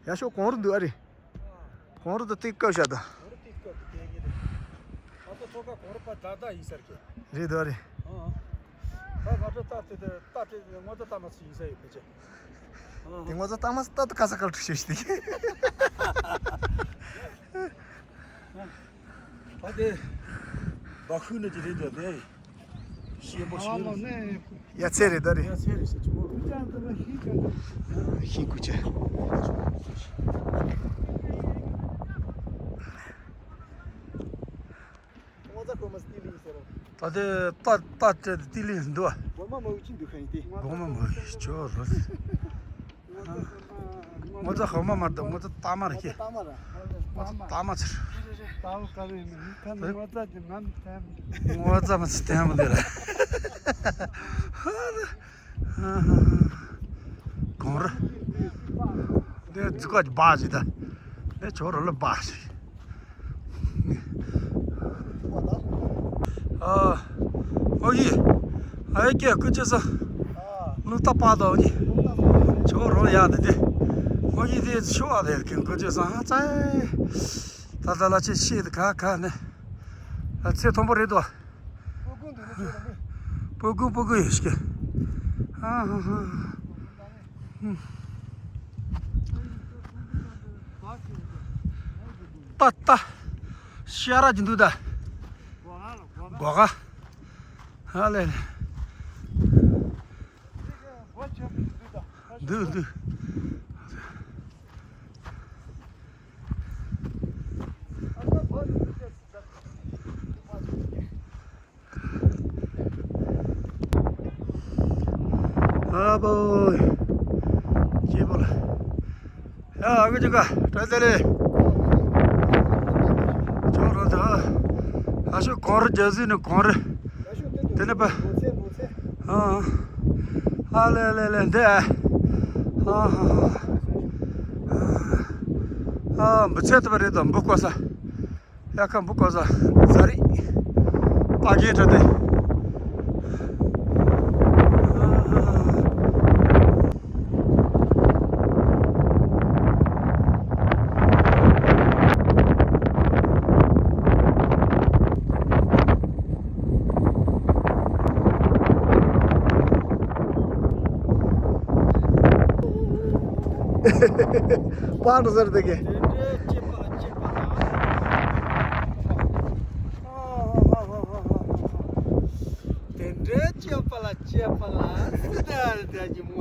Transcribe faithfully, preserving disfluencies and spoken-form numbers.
ཡ་ཤོ་གངས་རི་འདུག་ཨ་རེད། གངས་རི་དུ་ཏིག་སྐབས་བཞག་ད། གངས་རི་ཏིག་སྐབས་དེ་ཡིན་རེད། ང་ཚོ་ཚོ་ཁ་གངས་རི་པ་ད་ད་ཡིན་ས་རེད། རེད་འདུག་ཨ་རེད། ཨང་། ད་ང་ཚོ་ད་དེ་དེ་ད་དེ་ངོ་ཚ་ད་མ་སུ་ཡིན་ས་ཡོད་ཕལ་ཆེར། ཨང་། དེ་ངོ་ཚ་ད་མ་སུ་ད་དུ་ཁ་ས་ཁར་ཁྲུ་ཤེས་ཤི་དེ། ད་དེ་བ་ཤུ་ནི་ཅི་རེད་འདུག་དེ། ཤེས་པོ་ཤེས་རེད། ཡ་ཚེ་རེད་ད་རེད། ཡ་ཚེ་རེད་ཟེར་གྱི་མོ། ཤིང་ཀུ་ཅེ། ངོ་ཚ་ཁོ་མ་སྟི་ལིང་ཟེར་རོ། ད་དེ་ཏ་ཏ་ཏི་ལིང་འདུག་གོ་མ་མ་འུ་ཅི་འདུག་ཁ་ཡིན་ཏེ། གོ་མ་མ་འུ་ཅི་ཅོ་རོ། ངོ་ཚ་ཧོ་མ་མ་འདུག་ངོ་ཚ་ཏ་མ་རེད་ཀྱེ། ངོ་ཚ་ཏ་མ་ཟེར། ཏ་མ་ཀ་རེ་མི་ཁ་ནི་ངོ་ཚ་གི་ནམ་ཐེམ། ངོ་ཚ་མ་ཚ་ཐེམ་འདི་རེད། གངས་རི། འདི་ཙི་ཀ་གི་སྦ་ཞིག་ད། འདི་ཆོ་རོ་ལ་སྦ་ཞིག་ཨ། ཨོ་ཡི། ཨའི་ཀེ་ཀུ་ཅི་ས། ལུག་ཏ་པ་དོ་ནི། ཆོ་རོ་ཡ་འདི་འདི། ཨོ་ཡི་འདི་ཤོ་ཨ་འདི་ཀེ་ཀུ་ཅི་ས་ཨ་ཙའི། ད་ད་ལ་ཅི་ཤེས་འདི་ག་ག་ནི། ཨ་ཚེ་མཐོན་པོ་རེད་དོ། སྤུ་གུ་སྤུ་གུ་ཡོད་ཤི། ཨ་ཧ་ཧ། ཏ་ཏ། ཤ་ར་ཅིག་འདུག་ད། སྒོ་ཁ། ཧ་ལས། འདུག་འདུག་ཨ་བོ། སྐྱེས་པོ་ལ། ཡ་ཨ་ཁུ་ཅི་ག་བཀྲ་ཤིས་བདེ་ལེགས། ཅོག་རོ་ད། ཨ་ཤོ་གངས་རི་རྒྱལ་སྲིད་ནི་གངས་རི། དེ་ནི་པ། ཨ་ཨ་ལེ་ལེ་ལེ་འདི་ཨ། ཨ་ཨ་འབུ་ཚད་དུ་བ་རེད་དོ་འབུ་བརྐོ་ས། ཡ་ཁ་འབུ་བརྐོ་ས་ཟ་རེད། པ་གེ་དྲ་དེ། པང་ཟེར་དེ་གི། དེ་འདྲའི་སྐྱེས་པ་ལ་སྐྱེས་པ་ལ་སི་ཏ་རེ་ད་ཀྱི་མོ།